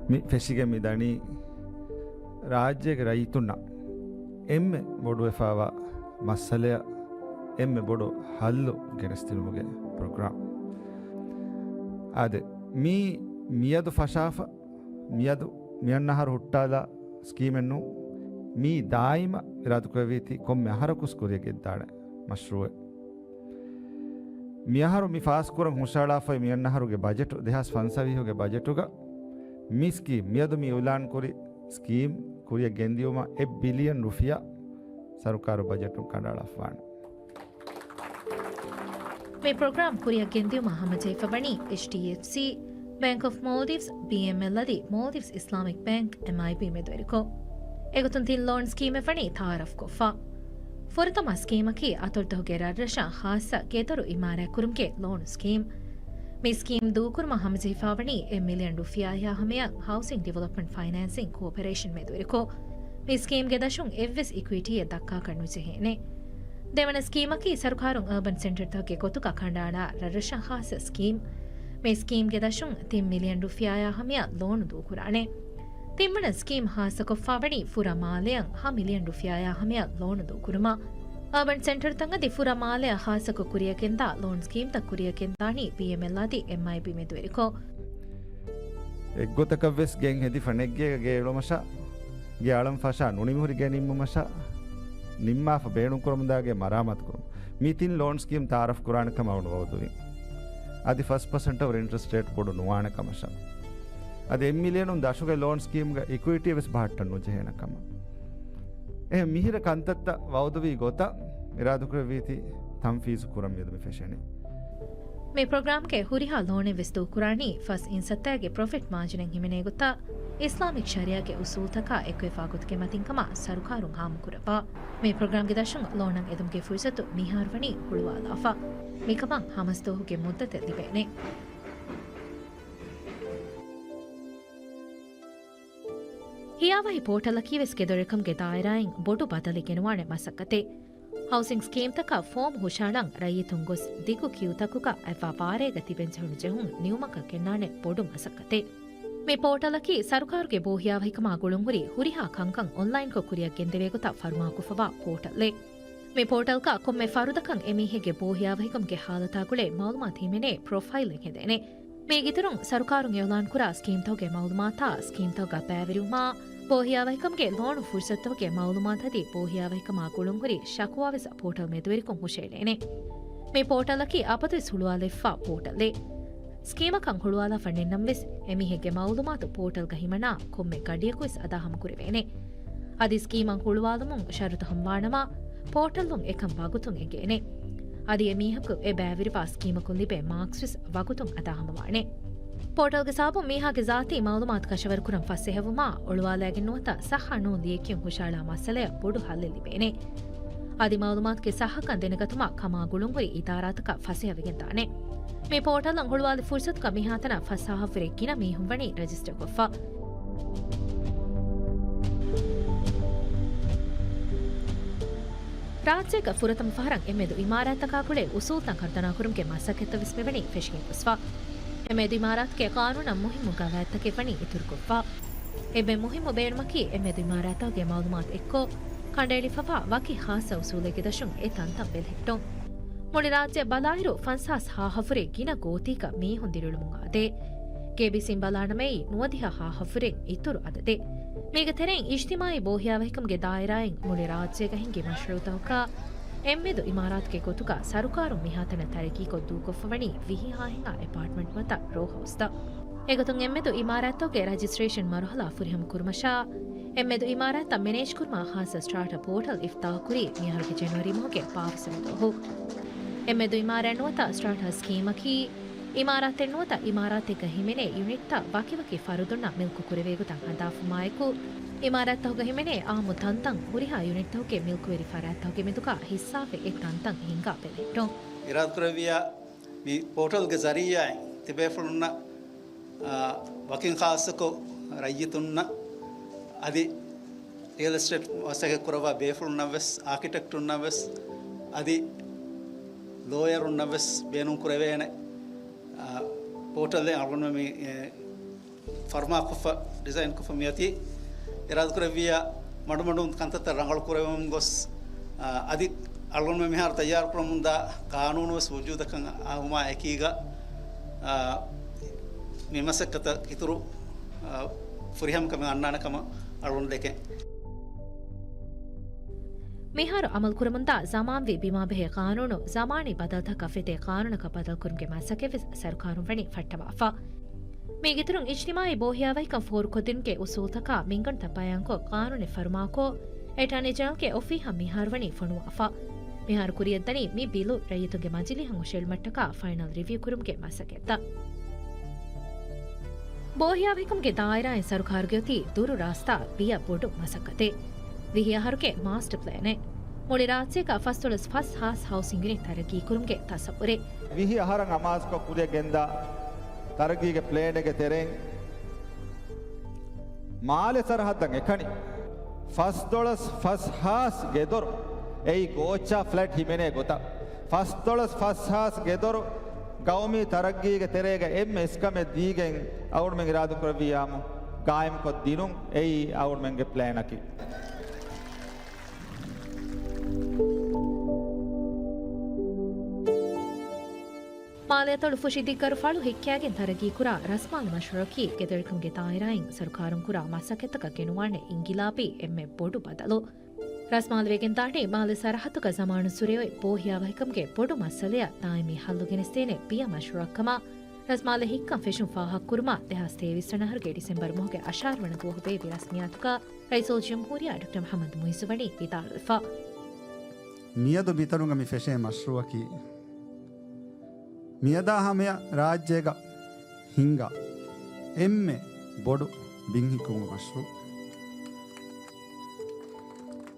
މި ފެށިގެން މި ދަނީ ރާއްޖޭގެ ރައްޔިތުންނަށް އެންމެ ބޮޑުވެފާވާ މައްސަލަޔަށް އެންމެ ބޮޑު ހައްލު ގެނެސްދިނުމުގެ ޕްރޮގްރާމް. އާދެ، މީ މިއަދު ފަށާފަ، މިއަދު މިއަންނަ އަހަރު ހުއްޓާލާ ސްކީމެއް ނޫން. މީ ދާއިމަށް އިރާދަކުރެއްވީތީ ކޮންމެ އަހަރަކުސް ކުރިއަށް ގެންދާނެ މަޝްރޫއެއް. މިއަހަރު މި ފާސްކުރަން ހުށަހަޅާފައި މިއަންނަ އަހަރުގެ ބަޖެޓު، ދެހާސް ފަންސަވީހުގެ ބަޖެޓުގަ މި ސްކީމް، މިއަދު މި އިއުލާންކުރި ސްކީމް ކުރިއަށް ގެންދިއުމަށް އެއް ބިލިއަން ރުފިޔާ ސަރުކާރު ބަޖެޓުން ކަނޑައަޅާފާނެ. މި ޕްރޮގްރާމް ކުރިއަށް ގެންދިއުމަށް ހަމަޖެހިފަވަނީ އެޗްޑީއެފްސީ، ބޭންކް އޮފް މޯލްޑިވްސް، ބީއެމްއެލް އަދި މޯލްޑިވްސް އިސްލާމިކް ބޭންކް، އެމްއައިބީ މެދުވެރިކޮށް. އެގޮތުން ތިން ލޯން ސްކީމެއް ވަނީ ތައާރަފްކޮށްފަ. ފުރަތަމަ ސްކީމަކީ އަތޮޅުތަކުގެ ރަށްރަށަށް ޚާއްޞަ ގެދޮރު އިމާރާތްކުރުމުގެ ލޯނު ސްކީމް. މި ސްކީމް ދޫކުރުމަށް ހަމަޖެހިފާވަނީ އެއް މިލިއަން ރުފިޔާއާ ހަމަޔަށް ހައުސިން ޑިވެލޮޕްމަންޓް ފައިނޭންސިން ކޯޕަރޭޝަން މެދުވެރިކޮށް، މި ސްކީމްގެ ދަށުން އެއްވެސް އިކުއިޓީއެއް ދައްކާކަށް ނުޖެހޭނެ. ދެވަނަ ސްކީމަކީ ސަރުކާރުން އާބަން ސެންޓަރތަކުގެ ގޮތުގަ ކަނޑައަޅާ ރަށްރަށަށް ޚާއްޞަ ސްކީމް. މި ސްކީމްގެ ދަށުން ތިން މިލިއަން ރުފިޔާއާ ހަމަޔަށް ލޯނު ދޫކުރާނެ. ތިންވަނަ ސްކީމް ޚާއްޞަކޮށްފާވަނީ ފުރަ މާލެއަށް ހަ މިލިއަން ރުފިޔާއާ ހަމަޔަށް ލޯނު ދޫކުރުމަށް. އާބަން ސެންޓަރުތައް އަދި ފުރަ މާލެއަށް ޚާއްޞަކޮށް ކުރިއަށްގެންދާ ލޯން ސްކީމްތައް ކުރިއަށްގެންދާނީ ބީއެމްއެލް އަދި އެމްއައިބީ މެދުވެރިކޮށް. އެއްގޮތަކަށްވެސް ގެން ހެދިފަ ނެއްގޭގަ ގެ އެޅުމަށާ، ގެ އަޅަން ފަށާ ނުނިމިހުރި ގެ ނިންމުމަށާ، ނިންމާފަ ބޭނުންކުރަމުންދާ ގެ މަރާމާތުކުރުން. މި ތިން ލޯން ސްކީމް ތައާރަފް ކުރާނެ ކަމަށް އަޅުގަނޑު ވައުދުވި. އަދި ފަސް ޕަސެންޓަށް ވުރެ އިންޓްރެސްޓް ރޭޓް ބޮޑު ނުވާނެ ކަމަށާ. އަދި އެއް މިލިއަނުން ދަށުގެ ލޯން ސްކީމްގަ އިކުއިޓީ ވެސް ބަހައްޓަން ނުޖެހޭނެ ކަމަށް. އެހެން މިހިރަ ކަންތައްތައް ވައުދުވީ ގޮތަށް އިރާދަކުރެއްވީތީ ތަންފީޒު ކުރަން މިއަދު މި ފެށެނީ. މި ޕްރޮގްރާމްގެ ހުރިހާ ލޯނެއް ވެސް ދޫކުރާނީ ފަސް އިންސައްތައިގެ ޕްރޮފިޓް މާޖިނެއް ހިމެނޭ ގޮތަށް އިސްލާމިކް ޝަރީއާގެ އުސޫލްތަކާ އެއްކޮށްފާ ގޮތުގެ މަތިން ކަމަށް ސަރުކާރުން ހާމަކުރައްވާ. މި ޕްރޮގްރާމްގެ ދަށުން ލޯނަށް އެދުމުގެ ފުރުސަތު މިހާރު ވަނީ ހުޅުވާލާފަ. މިކަމަށް ހަމަސްދުވަހުގެ މުއްދަތެއް ލިބޭނެ. ހިޔާވަހި ޕޯޓަލަކީ ވެސް ގެދޮރުވެރިކަމުގެ ދާއިރާއިން ބޮޑު ބަދަލެއް ގެނުވާނެ މަސައްކަތެއް. ހައުސިން ސްކީމްތަކަށް ފޯމް ހުށަހަޅަން ރައްޔިތުން ގޮސް ދިގު ކިޔޫތަކުގަ އަތްވާ ބާރޭގަ ތިބެންޖެހުނު ޖެހުން ނިމުމަކަށް ގެންނާނެ ބޮޑު މަސައްކަތެއް. މި ޕޯޓަލަކީ ސަރުކާރުގެ ބޯހިޔާވަހިކަމާ ގުޅުންހުރި ހުރިހާ ކަންކަން އޮންލައިންކޮށް ކުރިއަށް ގެންދެވޭ ގޮތަށް ފަރުމާކޮށްފަވާ ޕޯޓަލެއް. މި ޕޯޓަލްގަ ކޮންމެ ފަރުދަކަށް އެމީހެއްގެ ބޯހިޔާވަހިކަމުގެ ހާލަތާ ގުޅޭ މައުލޫމާތު ހިމެނޭ ޕްރޮފައިލެއް ހެދޭނެ. މީގެއިތުރުން ސަރުކާރުން އިއުލާންކުރާ ސްކީމްތަކުގެ މައުލޫމާތާ، ސްކީމްތަކުގަ ބައިވެރިވުމާ، ބޯހިޔާވަހިކަމުގެ ލޯނު ފުރުސަތުތަކުގެ މައުލޫމާތު އަދި ބޯހިޔާވަހިކަމާ ގުޅުންހުރި ޝަކުވާ ވެސް ޕޯޓަލް މެދުވެރިކޮށް ހުށައެޅޭނެ. މި ޕޯޓަލަކީ އަބަދުވެސް ހުޅުވާލައްވާ ޕޯޓަލެއް. ސްކީމަކަށް ހުޅުވާލާފަ ނެތްނަމަވެސް، އެމީހެއްގެ މައުލޫމާތު ޕޯޓަލްގަ ހިމަނާ ކޮންމެ ގަޑިއަކުވެސް އަދާހަމަކުރެވޭނެ. އަދި ސްކީމަށް ހުޅުވާލުމުން ޝަރުތު ހަމަވާނަމަ، ޕޯޓަލުން އެކަން ވަގުތުން އެނގޭނެ. އަދި އެމީހަކު އެ ބައިވެރިވާ ސްކީމަކުން ލިބޭ މާކްސް ވެސް ވަގުތުން އަދާހަމަވާނެ. ޕޯޓަލްގެ ސަބަބުން މީހާގެ ޒާތީ މައުލޫމާތު ކަށަވަރުކުރަން ފަސޭހަވުމާ، އޮޅުވާލައިގެން ނުވަތަ ޞައްޙަ ނޫން ލިޔެކިޔުން ހުށަހަޅާ މައްސަލަޔަށް ބޮޑު ހައްލެއް ލިބޭނެ. އަދި މައުލޫމާތުގެ ޞައްޙަކަން ދެނެގަތުމަށް ކަމާ ގުޅުންހުރި އިދާރާތަކަށް ފަސޭހަވެގެންދާނެ. މި ޕޯޓަލަށް ހުޅުވާލި ފުރުސަތުގަ މިހާތަނަށް ފަސް ހާހަށްވުރެ ގިނަ މީހުން ވަނީ ރަޖިސްޓަރކޮށްފަ. ރާއްޖޭގަ ފުރަތަމަ ފަހަރަށް އެމެދު އިމާރާތްތަކާ ގުޅޭ އުސޫލްތައް ކަންތަނާކުރުމުގެ މަސައްކަތްތައް ވެސް މިވަނީ ފެށިގެން ގޮސްފަ. އެމެދު އިމާރާތުގެ ޤާނޫނަށް މުހިއްމު ގަވާއިދުތަކެއް ވަނީ އިތުރުކޮށްފަ. އެންމެ މުހިއްމު ބޭނުމަކީ އެމެދު އިމާރާތާގެ މައުލޫމާތު އެއްކޮށް، ކަނޑައެޅިފަވާ ވަކި ޚާއްޞަ އުސޫލެއްގެ ދަށުން އެ ތަންތަން ބެލެހެއްޓުން. މުޅި ރާއްޖެ ބަލާއިރު ފަންސާސް ހާހަށްވުރެ ގިނަ ގޯތީގަ މީހުން ދިރިއުޅުމުން އާދޭ. ގޭބީސީން ބަލާނަމައި ނުވަދިހަ ހާހަށްވުރެ އިތުރު އަދަދެއް. މީގެ ތެރެއިން އިޖްތިމާއީ ބޯހިޔާވަހިކަމުގެ ދާއިރާއިން މުޅި ރާއްޖޭގަ ހިނގި މަޝްރޫޢުތަކަކާ އެންމެދު އިމާރާތުގެ ގޮތުގަ ސަރުކާރުން މިހާތަނަށް ތަރައްޤީކޮށް ދޫކޮށްފަވަނީ ވިހި ހާހެއްހާ އެޕާޓްމަންޓް ނުވަތަ ރޯ ހައުސްތައް. އެގޮތުން އެއްމެދު އިމާރާތްތަކުގެ ރަޖިސްޓްރޭޝަން މަރުހަލާ ފުރިހަމަ ކުރުމަށާ، އެއްމެދު އިމާރާތްތައް މެނޭޖް ކުރުމަށް ޚާއްސަ ސްޓާޓަ ޕޯޓަލް އިފްތާޙުކުރީ މިއަހަރުގެ ޖެނުއަރީ މަހުގެ ބާވީސް ދުވަހު. އެއްމެދު އިމާރާތް ނުވަތަ ސްޓާޓަ ސްކީމަކީ، އިމާރާތެއް ނުވަތަ އިމާރާތެއްގަ ހިމެނޭ ޔުނިޓްތައް ވަކިވަކި ފަރުދުންނަށް މިލްކު ކުރެވޭ ގޮތަށް ހަނދާންފުމާއެކު، އިމާރާތްތަކުގަ ހިމެނޭ އާއްމު ތަންތަން ހުރިހާ ޔުނިޓްތަކުގެ މިލްކުވެރި ފަރާތްތަކުގެ މެދުގަ ހިއްސާފައި އެ ތަންތަން ހިންގާ ބެލެހެއްޓުން. އިރާދަކުރެއްވިއްޔާ މި ޕޯޓަލްގެ ޒަރީއާއިން ތިބޭފުޅުންނަށް، އާ، ވަކިން ޚާއްޞަކޮށް ރައްޔިތުންނަށް އަދި ރިއަލް އެސްޓޭޓް މަސައްކަތް ކުރައްވާ ބޭފުޅުންނަށް ވެސް، އާކިޓެކްޓުންނަށް ވެސް އަދި ލޯޔަރުންނަށް ވެސް ބޭނުން ކުރެވޭނެ، އާ، ޕޯޓަލެއް އަޅުގަނޑުމެން މި، އެ، ފަރުމާކޮށްފަ، ޑިޒައިންކޮށްފަ މިއޮތީ. އިރާދަކުރެއްވިއްޔާ މަޑުމަޑުން ކަންތައްތައް ރަނގަޅު ކުރެވެމުން ގޮސް، އާ، އަދި އަޅުގަނޑުމެން މިހާރު ތައްޔާރުކުރަމުންދާ ޤާނޫނު ވެސް ވުޖޫދަކަށް އައުމާ އެކީގަ، އާ، މި މަސައްކަތަށް އިތުރު، އާ، ފުރިހަމަކަމެއް އަންނާނެ ކަމަށް އަޅުގަނޑު ދެކެން. މިހާރު އަމަލުކުރަމުންދާ ޒަމާންވީ ބިމާބެހޭ ޤާނޫނު ޒަމާނީ ބަދަލުތަކަށް ފެދޭ ޤާނޫނަކަށް ބަދަލުކުރުމުގެ މަސައްކަތްވެސް ސަރުކާރުން ވަނީ ފައްޓަވާފަ. މީގެއިތުރުން އިޖްތިމާޢީ ބޯހިޔާވަހިކަން ފޯރުކޮށްދިނުމުގެ އުސޫލުތަކާ މިންގަނޑުތައް ބަޔާންކޮށް، ޤާނޫނެއް ފަރުމާކޮށް، އެޓާނީ ޖެނެރަލްގެ އޮފީހަށް މިހާރުވަނީ ފޮނުވާފަ. މިހާރު ކުރިއަށްދަނީ މި ބިލު ރައްޔިތުންގެ މަޖިލީހަށް ހުށައެޅުމަށްޓަކާ ފައިނަލް ރިވިއު ކުރުމުގެ މަސައްކަތްތައް. ބޯހިޔާވަހިކަމުގެ ދާއިރާއިން ސަރުކާރުގެ އޮތީ ދުރު ރާސްތާ ބިޔަ ބޮޑު މަސައްކަތެއް. ވިހި އަހަރުގެ މާސްޓަ ޕްލޭނެއް. މުޅި ރާއްޖޭގަ ފަސްދޮޅަސް ފަސް ހާސް ހައުސިން ޔުނިޓް ތަރައްގީ ކުރުމުގެ ތަސައްވުރެއް. ވިހި އަހަރަށް އަމާޒުކޮށް ކުރިއަށް ގެންދާ ތަރައްގީގެ ޕްލޭނެއްގެ ތެރެއިން މާލެ ސަރަހައްދަށް އެކަނި ފަސްދޮޅަސް ފަސް ހާސް ގެދޮރު، އެއީ ގޯއްޗާ ފްލެޓް ހިމެނޭ ގޮތަށް، ފަސްދޮޅަސް ފަސް ހާސް ގެދޮރު ގައުމީ ތަރައްގީގެ ތެރޭގަ އެންމެ އިސްކަމެއް ދީގެން އަޅުގަނޑުމެން އިރާދަކުރެއްވިއްޔާމު ގާއިމްކޮށްދިނުން އެއީ އަޅުގަނޑުމެންގެ ޕްލޭނަކީ. މާލެއަތޮޅު ފުށި ދިއްގަރު ފަޅު ހިއްކާގެން ތަރައްގީކުރާ ރަސްމާލެ މަޝްރޫޢަކީ ގެދޮރިކަމުގެ ދާއިރާއިން ސަރުކާރުން ކުރާ މަސައްކަތްތަކަށް ގެނުވާނެ އިންގިލާބީ އެންމެ ބޮޑު ބަދަލު. ރަސްމާލެ ވެގެންދާނީ މާލެ ސަރަހައްދުގަ ޒަމާނުއްސުރެ އޮތް ބޯހިޔާވަހިކަމުގެ ބޮޑު މައްސަލަޔަށް ދާއިމީ ހައްލު ގެނެސްދޭނެ ބިޔަ މަޝްރޫޢަށްކަމަށް ރަސްމާލެ ހިއްކަން ފެށުން ފާހަގަކުރުމަށް ދެހާސް ތޭވީސް ވަނަ އަހަރުގެ ޑިސެމްބަރު މަހުގެ އަށާރަ ވަނަ ދުވަހު ބޭއްވި ރަސްމިއްޔާތުގަ ރައީސުލްޖުމްހޫރިއްޔާ ޑޮކްޓަރ މުޙައްމަދު މުޢިއްޒު ވަނީ ވިދާޅުވެފަ. މިއަދު މިތަނުގަ މި ފެށޭ މަޝްރޫޢަކީ، މިއަދާ ހަމަޔަށް ރާއްޖޭގަ ހިންގާ އެންމެ ބޮޑު ބިން ހިއްކުމުގެ މަޝްރޫޢު.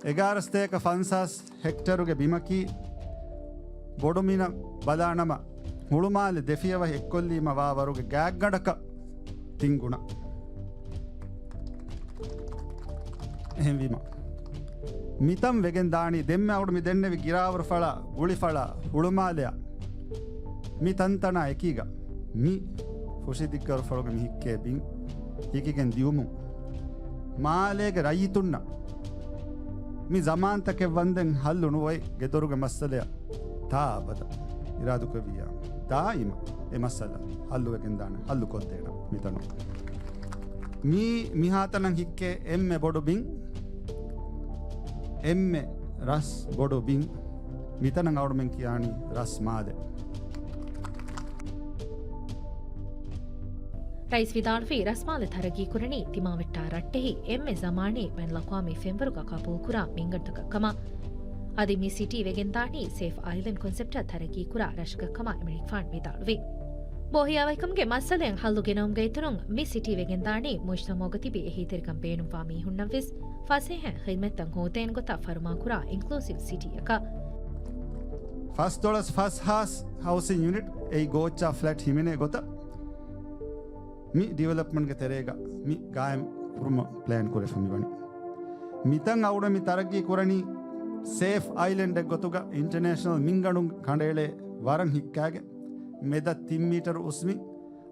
އެގާރަ ސަތޭކަ ފަންސާސް ހެކްޓަރުގެ ބިމަކީ، ބޮޑުމިނަށް ބަލާނަމަ، ހުޅުމާލެ ދެފިޔަވަހި އެއްކޮށްލީމަ ވާ ވަރުގެ ގާތްގަނޑަކަށް ތިން ގުނަ. އެހެންވީމަ، މިތަން ވެގެން ދާނީ ދެންމެ އަޅުގަނޑު މި ދެންނެވި ގިރާވަރު ފަޅާ، ގުޅިފަޅާ، ހުޅުމާލެއާ، މި ތަންތަނާ އެކީގަ މި ފުށިދިއްގަރު ފަޅުގެ މި ހިއްކޭ ބިން ހިކިގެން ދިއުމުން، މާލޭގެ ރައްޔިތުންނަށް މި ޒަމާންތަކެއް ވަންދެން ހައްލު ނުވައި ގެދޮރުގެ މައްސަލަޔަށް ތާ އަބަދަށް އިރާދަކުރެއްވިއްޔާ، ދާއިމަށް އެ މައްސަލަ ހައްލުވެގެންދާނެ، ހައްލު ކޮށްދޭނަ މިތަނު. މީ މިހާތަނަށް ހިއްކޭ އެންމެ ބޮޑު ބިން، އެންމެ ރަސް ބޮޑު ބިން. މިތަނަށް އަޅުގަނޑުމެން ކިޔާނީ ރަސް މާލެ. ރައީސް ވިދާޅުވީ، ރަސްމާލެ ތަރައްގީކުރަނީ ތިމާވެއްޓާ ރައްޓެހި އެންމެ ޒަމާނީ ބައިނަލްއަޤްވާމީ ފެންވަރުގަ ޤަބޫލުކުރާ މިންގަނޑުތަކަށްކަމަށް. އަދި މި ސިޓީ ވެގެންދާނީ ސޭފް އައިލެންޑް ކޮންސެޕްޓަށް ތަރައްގީކުރާ ރަށަކަށްކަމަށް އެމިރޭޓް ފަންޑް ވިދާޅުވި. ބޯހިޔާވަހިކަމުގެ މައްސަލައިން ހައްލު ގެނައުމުގައިތުރުން މި ސިޓީ ވެގެންދާނީ މުޖްތަމަޢުގަ ތިބި އެހީތެރިކަން ބޭނުންވާ މީހުންނަށްވެސް ފަސޭހައިން ޚިދްމަތްތައް ހޯދޭނެ ގޮތަށް ފަރުމާކުރާ އިންކްލޫސިވް ސިޓީއަކަށް. ފަސްދޮޅަސް ފަސް ހާސް ހައުސިން ޔުނިޓް އެއީ ގޯއްޗާ ފްލެޓް ހިމެނޭ ގޮތަށް މި ޑިވެލޮޕްމަންޓްގެ ތެރޭގަ މި ގާއިމް ކުރުމަށް ޕްލޭން ކުރެފަ މިވަނީ. މިތަން އަޅުގަނޑު މި ތަރައްގީ ކުރަނީ ސޭފް އައިލެންޑެއް ގޮތުގަ އިންޓަނޭޝަނަލް މިންގަނޑު ކަނޑައެޅޭ ވަރަށް ހިއްކާގެން މެދަށް ތިން މީޓަރު އުސްމި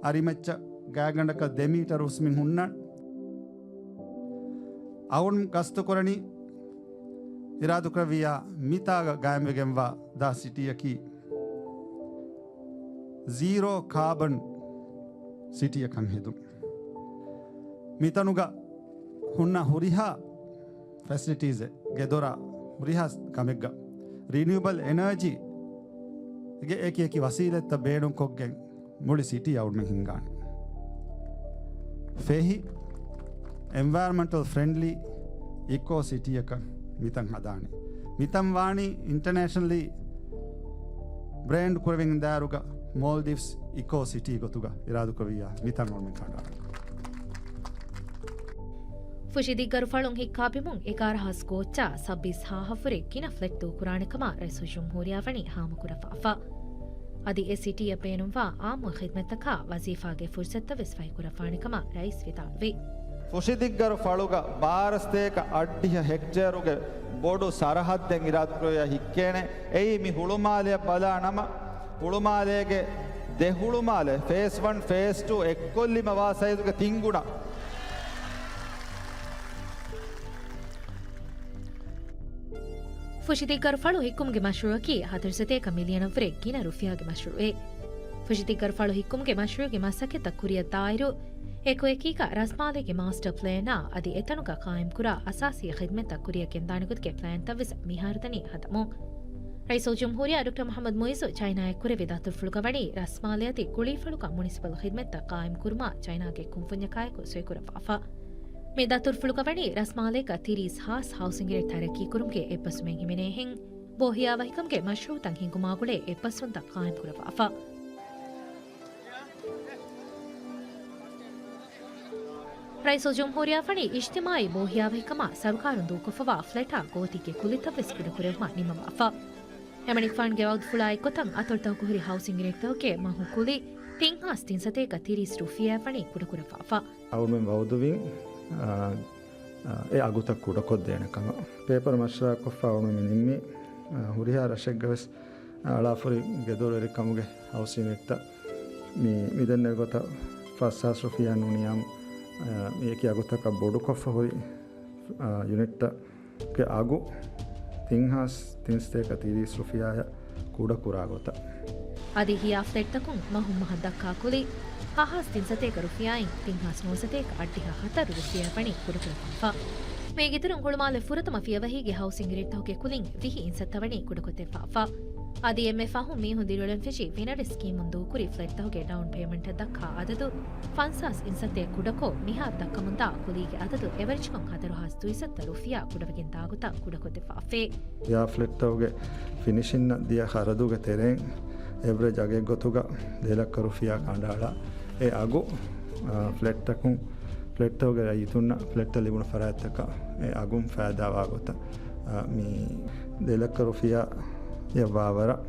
އަރިމައްޗަށް ގާތްގަނޑަކަށް ދެ މީޓަރު އުސްމިން ހުންނަން. އަޅުގަނޑު ގަސްތުކުރަނީ އިރާދަކުރެއްވިއްޔާ މިތާގަ ގާއިމްވެގެންވާ ދާ ސިޓީއަކީ ޒީރޯ ކާބަން ސިޓީއަކަށް ހެދުން. މިތަނުގަ ހުންނަ ހުރިހާ ފެސިލިޓީޒެއް ގެދޮރާ ހުރިހާ ކަމެއްގަ ރިނިއުއަބަލް އެނާޖީގެ އެކި އެކި ވަސީލަތްތައް ބޭނުންކޮށްގެން މުޅި ސިޓީ އަޅުގަނޑުމެން ހިންގާނެ. ފެހި، އެންވަޔަރަންމަންޓަލް ފްރެންޑްލީ އިކޯ ސިޓީއަކަށް މިތަން ހަދާނެ. މިތަން ވާނީ އިންޓަނޭޝަނަލީ ބްރޭންޑް ކުރެވެން ދާއިރުގަ މޯލްޑިވްސް އިކޯ ސިޓީ ގޮތުގަ އިރާދަކުރެއްވިއްޔާ މިތަން އޮންމެ ކަނޑާ. ފުށި ދިއްގަރު ފަޅުން ހިއްކާ ބިމުން އެގާރަ ހާސް ގޯއްޗާ ސައްބީސް ހާހަށްވުރެ ގިނަ ފްލެޓް ދޫކުރާނެ ކަމަށް ރައީސުލްޖުމްހޫރިއްޔާ ވަނީ ހާމަކުރައްވާފަ. އަދި އެ ސިޓީއަށް ބޭނުންވާ އާއްމު ޚިދްމަތްތަކާ ވަޒީފާގެ ފުރުސަތުތައް ވެސް ފަހިކުރައްވާނެ ކަމަށް ރައީސް ވިދާޅުވި. ފުށިދިއްގަރު ފަޅުގަ ބާރަ ސަތޭކަ އަށްޑިހަ ހެކްޓޭރުގެ ބޮޑު ސަރަހައްދެއް އިރާދަކުރެއްވިޔާ ހިއްކޭނެ. އެއީ މި ހުޅުމާލެއަށް ބަލާ ނަމަ، ހުޅުމާލޭގެ ދެ ހުޅުމާލެ، ފޭސް ވަން، ފޭސް ޓޫ އެއްކޮށްލީމަ ވާ ސައިޒުގެ ތިން ގުނަ. ފުށިދިއްގަރު ފަޅު ހިއްކުމުގެ މަޝްރޫއަކީ ހަތަރު ސަތޭކަ މިލިއަނަށްވުރެ ގިނަ ރުފިޔާގެ މަޝްރޫއެއް. ފުށިދިއްގަރު ފަޅު ހިއްކުމުގެ މަޝްރޫއުގެ މަސައްކަތްތައް ކުރިއަށް ދާއިރު، އެކުއެކީގަ ރަސްމާލޭގެ މާސްޓަރ ޕްލޭނާ އަދި އެތަނުގަ ޤާއިމްކުރާ އަސާސީ ޚިދްމަތްތައް ކުރިއަށް ގެންދާނެ ގޮތުގެ ޕްލޭންތައް ވެސް މިހާރު ދަނީ ހަދަމުން. ރައީސުލްޖުމްހޫރިއްޔާ ޑޮކްޓަރ މުޙައްމަދު މުޢިއްޒު ޗައިނާއަށް ކުރެއްވި ދަތުރުފުޅުގަ ވަނީ ރަސްމާލެ އަދި ކުޅީފަޅުގަ މުނިސިޕަލް ޚިދްމަތްތައް ޤާއިމްކުރުމަށް ޗައިނާގެ ކުންފުންޏަކާއެކު ސޮއިކުރައްވާފަ. މި ދަތުރުފުޅުގަ ވަނީ ރަސްމާލޭގަ ތިރީސް ހާސް ހައުސިންގ ޔުނިޓް ތަރައްޤީކުރުމުގެ އެއްބަސްވުމެއް ހިމެނޭހެން، ބޯހިޔާވަހިކަމުގެ މަޝްރޫއުތައް ހިންގުމާ ގުޅޭ އެއްބަސްވުންތައް ޤާއިމްކުރައްވާފަ. ރައީސުލްޖުމްހޫރިއްޔާ ވަނީ އިޖްތިމާޢީ ބޯހިޔާވަހިކަމާ ސަރުކާރުން ދޫކޮށްފަވާ ފްލެޓާ ގޯތީގެ ކުލިތައް ވެސް ކުޑަކުރެއްވުމަށް ނިންމަވާފަ. އެމަނިކުފާނުގެ ވައުދުފުޅާ އެއްގޮތަށް އަތޮޅުތަކުގަ ހުރި ހައުސިންގ ޔުނިޓްތަކުގެ މަހު ކުލި ތިން ހާސް ތިން ސަތޭކަ ތިރީސް ރުފިޔާއަށް ވަނީ ކުޑަކުރައްވާފަ. އަޅުމެން ވައުދުވިން، އާ، އާ، އެ އަގުތައް ކުޑަކޮށްދޭނެ ކަމަށް. ޕޭޕަރު މަޝްވަރާކޮށްފަ އަޅުމެން ނިންމީ، އާ، ހުރިހާ ރަށެއްގަ ވެސް އަޅާފުރި ގެދޮރުވެރިކަމުގެ ހައުސިން ޔުނިޓްތައް މި، މިދެންނެވި ގޮތަށް ފަސް ހާސް ރުފިޔާ ނޫނިޔާމު، އާ، މިއެކި އަގުތަކަށް ބޮޑުކޮށްފަ ހުރި، އާ، ޔުނިޓްތައް ގެ އަގު ތިން ހާސް ތިން ސަތޭކަ ތިރީސް ރުފިޔާއަށް ކުޑަކުރާ ގޮތަށް. އަދި ހިޔާ ފްލެޓްތަކުން މަހުން މަހަށް ދައްކާ ކުލި ހަ ހާސް ތިން ސަތޭކަ ރުފިޔާއިން ތިން ހާސް ނުވަ ސަތޭކަ އަށްޑިހަ ހަތަރު ރުފިޔާއަށް ވަނީ ކުޑަކުރައްވާފަ. މީގެއިތުރުން ހުޅުމާލެ ފުރަތަމަ ފިޔަވަހީގެ ހައުސިން ޔުނިޓްތަކުގެ ކުލިން ވިހި އިންސައްތަ ވަނީ ކުޑަކޮށްދެއްވާފަ. އަދި އެންމެ ފަހުން މީހުން ދިރިއުޅެން ފެށި ވިނަރި ސްކީމުން ދޫކުރި ފްލެޓްތަކުގެ ޑައުން ޕޭމަންޓަށް ދައްކާ އަދަދު ފަންސާސް އިންސައްތައަށް ކުޑަކޮށް، މިހާރު ދައްކަމުންދާ ކުލީގެ އަދަދު އެވަރެޖްކޮށް ހަތަރު ހާސް ދުއިސައްތަ ރުފިޔާ ކުޑަވެގެން ދާގޮތަށް ކުޑަކޮށްދެއްވާފައި. ހިޔާ ފްލެޓްތަކުގެ ފިނިޝިންއަށް ދިޔަ ޚަރަދުގެ ތެރެއިން އެވްރެޖް އަގެއް ގޮތުގަ ދެ ލައްކަ ރުފިޔާ ކަނޑައަޅާ އެ އަގު، އާ، ފްލެޓްތަކުން، ފްލެޓްތަކުގެ ރައްޔިތުންނަށް ފްލެޓްތައް ލިބުނު ފަރާތްތަކަށް އެ އަގުން ފައިދާވާ ގޮތަށް، އާ، މި ދެ ލައްކަ ރުފިޔާ އެއް ވާވަރަށް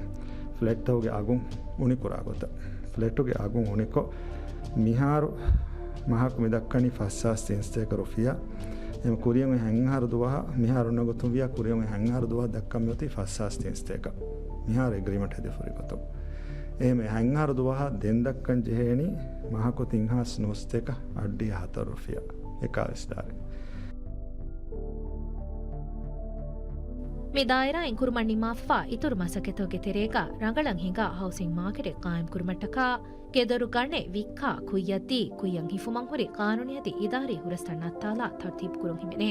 ފްލެޓްތަކުގެ އަގުން އުނިކުރާ ގޮތަށް. ފްލެޓުގެ އަގުން އުނިކޮށް، މިހާރު މަހަކު މި ދައްކަނީ ފަސް ހާސް ތިން ސަތޭކަ ރުފިޔާ. އެމަ ކުރިއަށް އޮތް ހަތް އަހަރު ދުވަހަށް، މިހާރު އޮންނަ ގޮތުން ވިޔާ ކުރިއަށް އޮތް ހަތް އަހަރު ދުވަހަށް ދައްކަން މިއޮތީ ފަސް ހާސް ތިން ސަތޭކަ. މިހާރު އެގްރިމެންޓް ހެދިފަ ހުރި ގޮތުން. އެހެން ހަތް އަހަރު ދުވަހަށް ދެން ދައްކަން ޖެހޭނީ މަހަކު ތިން ހާސް ނުވަ ސަތޭކަ އަށްޑިހަ ހަތަރު ރުފިޔާ. އެކާވީސް ދާރިން. މި ދާއިރާއިން ކުރުމަށް ނިންމާފަވާ އިތުރު މަސައްކަތްތަކުގެ ތެރޭގަ ރަނގަޅަށް ހިނގާ ހައުސިން މާކެޓެއް ޤާއިމްކުރުމަށްޓަކާ، ގެދޮރު ގަނެ ވިއްކާ ކުއްޔަށްދީ، ކުއްޔަށް ހިފުމަށް ހުރި ޤާނޫނީ އަދި އިދާރީ ހުރަސްތައް ނައްތާލާ ތަރުތީބު ކުރުން ހިމެނޭ.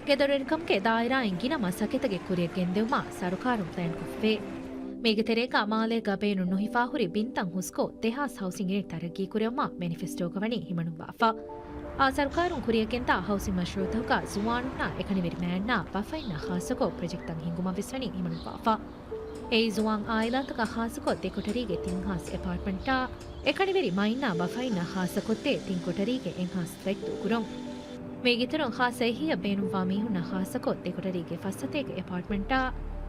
ގެދޮރުވެރިކަމުގެ ދާއިރާއިން ގިނަ މަސައްކަތްތަކެއް ކުރިއަށް ގެންދެވުމަށް ސަރުކާރުން ޕްލޭންކޮށްފައި. މީގެ ތެރޭގަ މާލޭގަ ބޭނުން ނުހިފާ ހުރި ބިންތައް ހުސްކޮށް، ދެހާސް ހައުސިން ޔުނިޓް ތަރައްގީކުރެއްވުމަށް މެނިފެސްޓޯގަ ވަނީ ހިމަނުއްވާފަ. އާ ސަރުކާރުން ކުރިއަށްގެންދާ ހައުސިން މަޝްރޫއުތަކުގަ ޒުވާނުންނާ އެކަނިވެރި މައިންނާ ބަފައިންނާ ޚާއްޞަކޮށް ޕްރޮޖެކްޓްތައް ހިންގުމަށް ވެސް ވަނީ ހިމަނުއްވާފަ. އެއީ ޒުވާން އާއިލާތަކަށް ޚާއްޞަކޮށް ދެކޮޓަރީގެ ތިން ހާސް އެޕާޓްމަންޓާ، އެކަނިވެރި މައިންނާ ބަފައިންނާ ޚާއްޞަކޮށްދޭ ތިން ކޮޓަރީގެ އެއް ހާސް ފްލެޓް ދޫކުރުން. މީގެއިތުރުން ޚާއްޞަ އެހީއަށް ބޭނުންވާ މީހުންނާ ޚާއްޞަކޮށް ދެކޮޓަރީގެ ފައްސަތޭކަ އެޕާޓްމަންޓާ،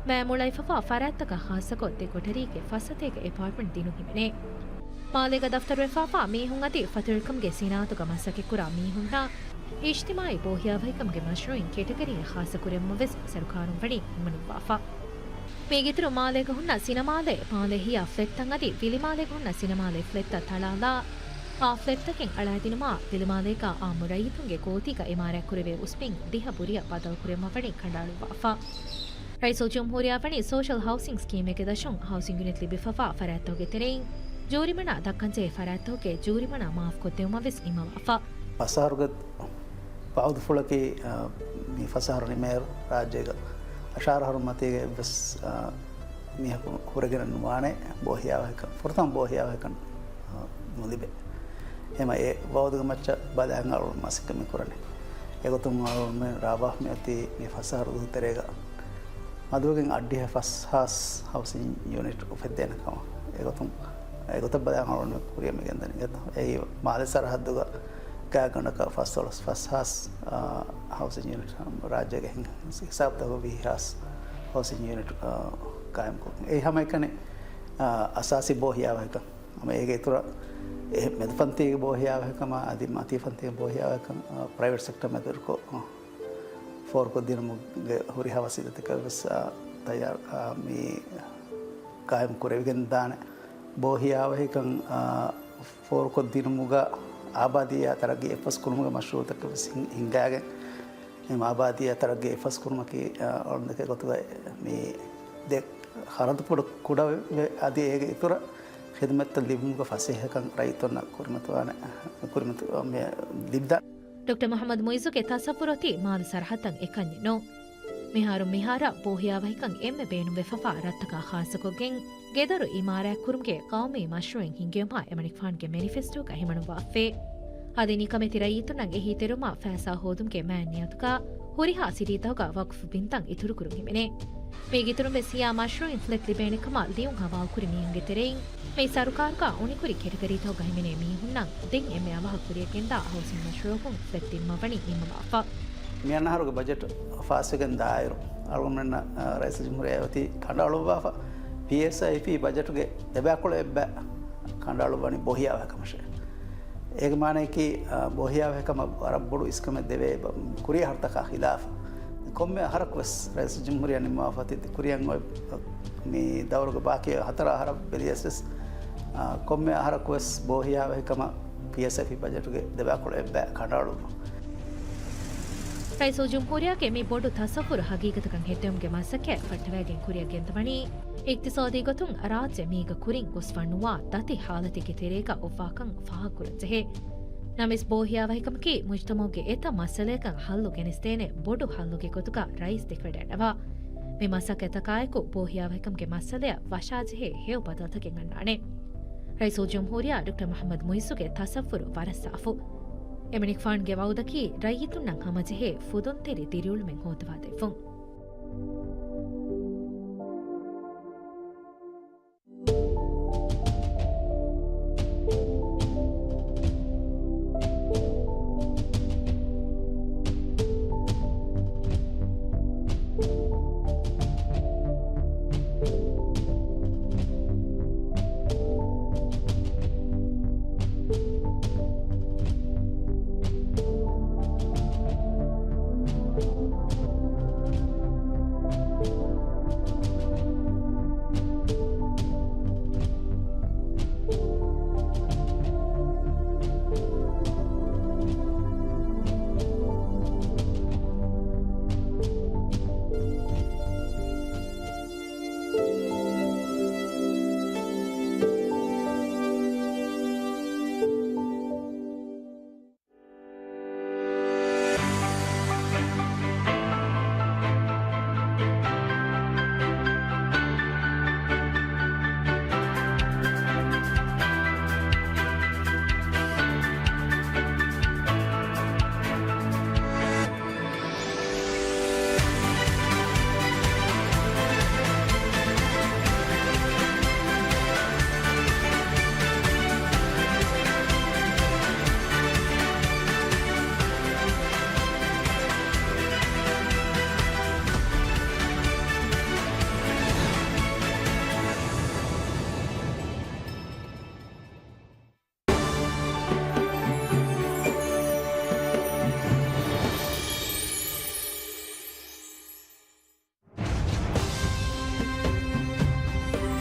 މައިމުޅައިފަވާ ފަރާތްތަކަށް ޚާއްޞަކޮށް ދެކޮޓަރީގެ ފައްސަތޭކަ އެޕާޓްމަންޓް ދިނުން ހިމެނޭ. މާލޭގަ ދަފްތަރުވެފާފާ މީހުން އަދި ފަތުރުވެރިކަމުގެ ސިނާއަތުގަ މަސައްކަތްކުރާ މީހުންނަށް އިޖްތިމާޢީ ބޯހިޔާވަހިކަމުގެ މަޝްރޫއިން ކެޓަގަރީއަށް ޚާއްޞަކުރެއްވުމަށް ވެސް ސަރުކާރުން ވަނީ ހިމަނުއްވާފަ. މީގެއިތުރުން މާލޭގަ ހުންނަ ސިނަމާލެ، މާލޭ ހިޔާ ފްލެޓްތައް އަދި ވިލިމާލޭގަ ހުންނަ ސިނަމާލެ ފްލެޓްތައް ތަޅާލާ، އާ ފްލެޓްތަކެއް އަޅައިދިނުމާ، ވިލިމާލޭގަ އާއްމު ރައްޔިތުންގެ ގޯތީގަ އިމާރާތްކުރެވޭ އުސްބިން ދިހަ ބުރިއަށް ބަދަލުކުރެއްވުމަށް ވަނީ ކަނޑައަޅުއްވާފަ. ރައީސުލްޖުމްހޫރިއްޔާ ވަނީ ސޯޝަލް ހައުސިން ސްކީމެއްގެ ދަށުން ހައުސިން ޔުނިޓް ލިބިފަވާ ފަރާތްތަކުގެ ތެރެއިން ޖޫރިމަނާ ދައްކަންޖެހޭ ފަރާތްތަކުގެ ޖޫރިމަނާ މާފްކޮށްދެވުމަށް ވެސް ނިންމަވާފަ. ފަސް އަހަރުގެ ވައުދުފުޅަކީ، އާ، މި ފަސް އަހަރު ނިމޭއިރު ރާއްޖޭގަ އަށާރަ އަހަރު މަތީގަ އެއްވެސް، އާ، މީހަކު ހުރެގެން ނުވާނެ ބޯހިޔާވަހިކަން، ފުރަތަމަ ބޯހިޔާވަހިކަން، އާ، ނުލިބޭ. އެހެމަ އެ ވައުދުގެ މައްޗަށް ބަލާން އަޅުން މަސައްކަތް މި ކުރަނީ. އެގޮތުން އަޅުން މި ރާވާ މިއޮތީ މި ފަސް އަހަރު ދުވަހު ތެރޭގަ މަދުވެގެން އައްޑިހަ ފަސް ހާސް ހައުސިން ޔުނިޓް އުފެއްދޭނެ ކަމަށް. އެގޮތުން، އެގޮތަށް ބަލާން އަޅުން މި ކުރިއަށް މި ގެންދަނީ. އެގޮތަށް އެއީ މާލެ ސަރަހައްދުގަ ގާތްގަނޑަކަށް ފަސްދޮޅަސް ފަސް ހާސް، އާ، ހައުސިން ޔުނިޓް ރާއްޖޭގެ ހިސާބުތަކުގަ ވިހި ހާސް ހައުސިން ޔުނިޓް، އާ، ޤާއިމްކޮށް. އެ ހަމައެކަނި، އާ، އަސާސީ ބޯހިޔާވަހިކަން. ހަމަ އޭގެ އިތުރަށް އެ މެދު ފަންތީގެ ބޯހިޔާވަހިކަމާ އަދި މަތީ ފަންތީގެ ބޯހިޔާވަހިކަން، އާ، ޕްރައިވެޓް ސެކްޓަރ މެދުވެރިކޮށް، އާ، ފޯރުކޮށްދިނުމުގެ ހުރިހާ ވަސީލަތަކަށް ވެސް، އާ، ތައްޔާރު، އާ، މި ޤާއިމް ކުރެވިގެން ދާނެ. ބޯހިޔާވަހިކަން، އާ، ފޯރުކޮށްދިނުމުގަ އާބާދީއާ ތަރައްގީ އެއްފަސް ކުރުމުގެ މަޝްރޫޢުތަކެއް ވެސް ހިން-، ހިންގާގެން، އެ އާބާދީއާ ތަރައްގީ އެއްފަސް ކުރުމަކީ، އާ، އަޅުންދެކެ ގޮތުގައި މި ދެ ޚަރަދުފުޅު ކުޑަވެ، އަދި އޭގެ އިތުރަށް ޚިދުމަތްތައް ލިބުމުގެ ފަސޭހަކަން ރައްޔިތުންނަށް ކުރިމަތިވާނެ، ކުރިމަތި، މި ލިބިދާނެ. ޑޮކްޓަރ މުޙައްމަދު މުއިއްޒުގެ ތަޞައްވުރުއޮތީ މާލެ ސަރަހައްދަށް އެކަންޏެއް ނޫން. މިހާރު މިހާރަށް ބޯހިޔާވަހިކަން އެންމެ ބޭނުންވެފަފާ ރަށްތަކާ ޚާއްޞަކޮށްގެން، ގެދޮރު އިމާރާތްކުރުމުގެ ޤައުމީ މަޝްރޫޢެއް ހިންގެވުމާ އެމަނިކުފާނުގެ މެނިފެސްޓޯގަ ހިމަނުއްވާފޭ. އަދި ނިކަމެތި ރައްޔިތުންނަށް އެހީތެރުމާ ފައިސާ ހޯދުމުގެ މާތް ނިޔަތުގަ ހުރިހާ ސިޓީތަކުގަ ވަޤުފު ބިންތައް އިތުރުކުރުން ހިމެނޭ. މީގެ އިތުރުން ވެސް ހިޔާ މަޝްރޫޢިން ފްލެޓް ލިބޭނެ ކަމަށް ލިޔުން ހަވާލުކުރި މީހުންގެ ތެރެއިން މި ސަރުކާރުގަ އުނިކުރި ކެޓަގަރީތަކުގަ ހިމެނޭ މީހުންނަށް ދެން އެންމެ އަވަހަށް ކުރިއަށް ގެންދާ ހައުސިން މަޝްރޫޢަކުން ފްލެޓް ދިނުމަށް ވަނީ ނިންމަވާފަ. މި އަންނަ އަހަރުގެ ބަޖެޓް ފާސްވެގެން ދާއިރު، އަޅުގަނޑުމެންނަށް، އަ، ރައީސުލްޖުމްހޫރިއްޔާ އޮތީ ކަނޑައަޅުއްވާފަ، ޕީއެސްއައިޕީ ބަޖެޓުގެ ދެބައިކުޅަ އެއްބައި ކަނޑައަޅުއްވަނީ ބޯހިޔާވަހިކަމަށޭ. އޭގެ މާނަޔަކީ، އަ، ބޯހިޔާވަހިކަމަށް ވަރަށް ބޮޑު އިސްކަމެއް ދެވޭ ބަ-، ކުރިއަށް ހަރުތަކާ ޚިލާފަށް. ކޮންމެ އަހަރަކު ވެސް ރައީސުލްޖުމްހޫރިއްޔާ ނިންމާފަ އޮތީ ކުރިއަށް އޮތް މި ދައުރުގެ ބާކީ ހަތަރު އަހަރަށް ބެލިޔަސް ވެސް، އާ، ކޮންމެ އަހަރަކު ވެސް ބޯހިޔާވަހިކަމަށް ޕީއެސްއެފް ބަޖެޓުގެ ދެބައިކުޅަ އެއްބައި ކަނޑައަޅުއްވުން. ރައީސުލްޖުމްހޫރިއްޔާގެ މި ބޮޑު ތަޞައްވުރު ހަގީގަތަކަށް ހެއްދެވުމުގެ މަސައްކަތް ފައްޓަވައިގެން ކުރިއަށް ގެންދަވަނީ، އިޤްތިޞާދީ ގޮތުން ރާއްޖެ މީގަ ކުރިން ގޮސްފަ ނުވާ ދަތި ހާލަތެއްގެ ތެރޭގަ އޮއްވާކަން ފާހަގަކުރަންޖެހޭ. ނަމަވެސް ބޯހިޔާވަހިކަމަކީ މުޖްތަމަޢުގެ އެތައް މައްސަލަޔަކަށް ހައްލު ގެނެސްދޭނެ ބޮޑު ހައްލުގެ ގޮތުގަ ރައީސް ދެކެވަޑައިގަންނަވާ. މި މަސައްކަތްތަކާއެކު ބޯހިޔާވަހިކަމުގެ މައްސަލަޔަށް ވަށާޖެހޭ ހެޔޮ ބަދަލުތަކެއް އަންނާނެ. ރައީސުލްޖުމްހޫރިއްޔާ ޑޮކްޓަރ މުޙައްމަދު މުއިއްޒުގެ ތަޞައްވުރު ވަރަށް ސާފު. އެމަނިކުފާނުގެ ވައުދަކީ ރައްޔިތުންނަށް ހަމަޖެހޭ ފުދުންތެރި ދިރިއުޅުމެއް ހޯއްދަވާދެއްވުން.